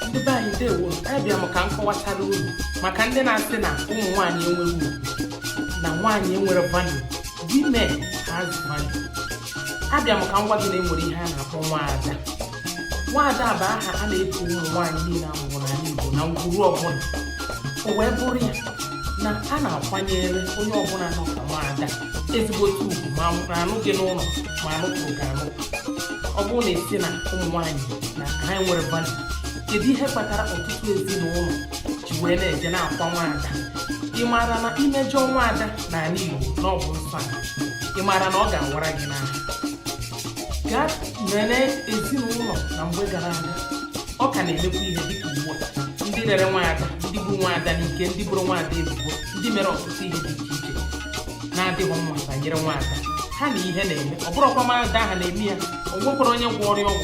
Ndị be anyị, ndewo. Abịa m ka m kọwatara unu maka ndị na-asị na ụmụ nwaanyị enweghị ugwu, na nwaanyị enwere value. Women has value. Abịa m ka m gwa gị na enwere ihe a na-akpọ nwaada. Nwaada bụ aha a na-etu ụmụ nwaanyị niile amụrụ n'ala Igbo na ngwuru ọbụla. O wee bụrụ ya na a na-akwanyere onye ọbụla nọ ka nwaada ezigbote ugwu, ma anụ gị n'ụlọ, ma anụpụrụ gị anụ. Ọ bụrụ na esi na ụmụ nwaanyị na ha nwere value, kedu ihe kpatara ọtụtụ ezinụlọ ji wee na-eje na-akwa nwaada? Ị maara na imejọ nwaada n'ala Igbo na ọ bụ nsọ ala? Ị maara na ọ ga-awara gị n'aha? Gaa nene ezinụlọ na mgbe gara aga, ọ ka na-emekwa ihe dịka ugbu a. Ndị rere nwaada, ndị gburu nwaada n'ike, ndị bụrụ nwaada ebubo, ndị mere ọtụtụ ihe dị iche iche na-adịghị mma banyere nwaada ha na ihe na-eme. Ọ bụrụkwa nwaada ahụ na-eme ya, o nwekwara onye gwọrọ ya ọgwụ.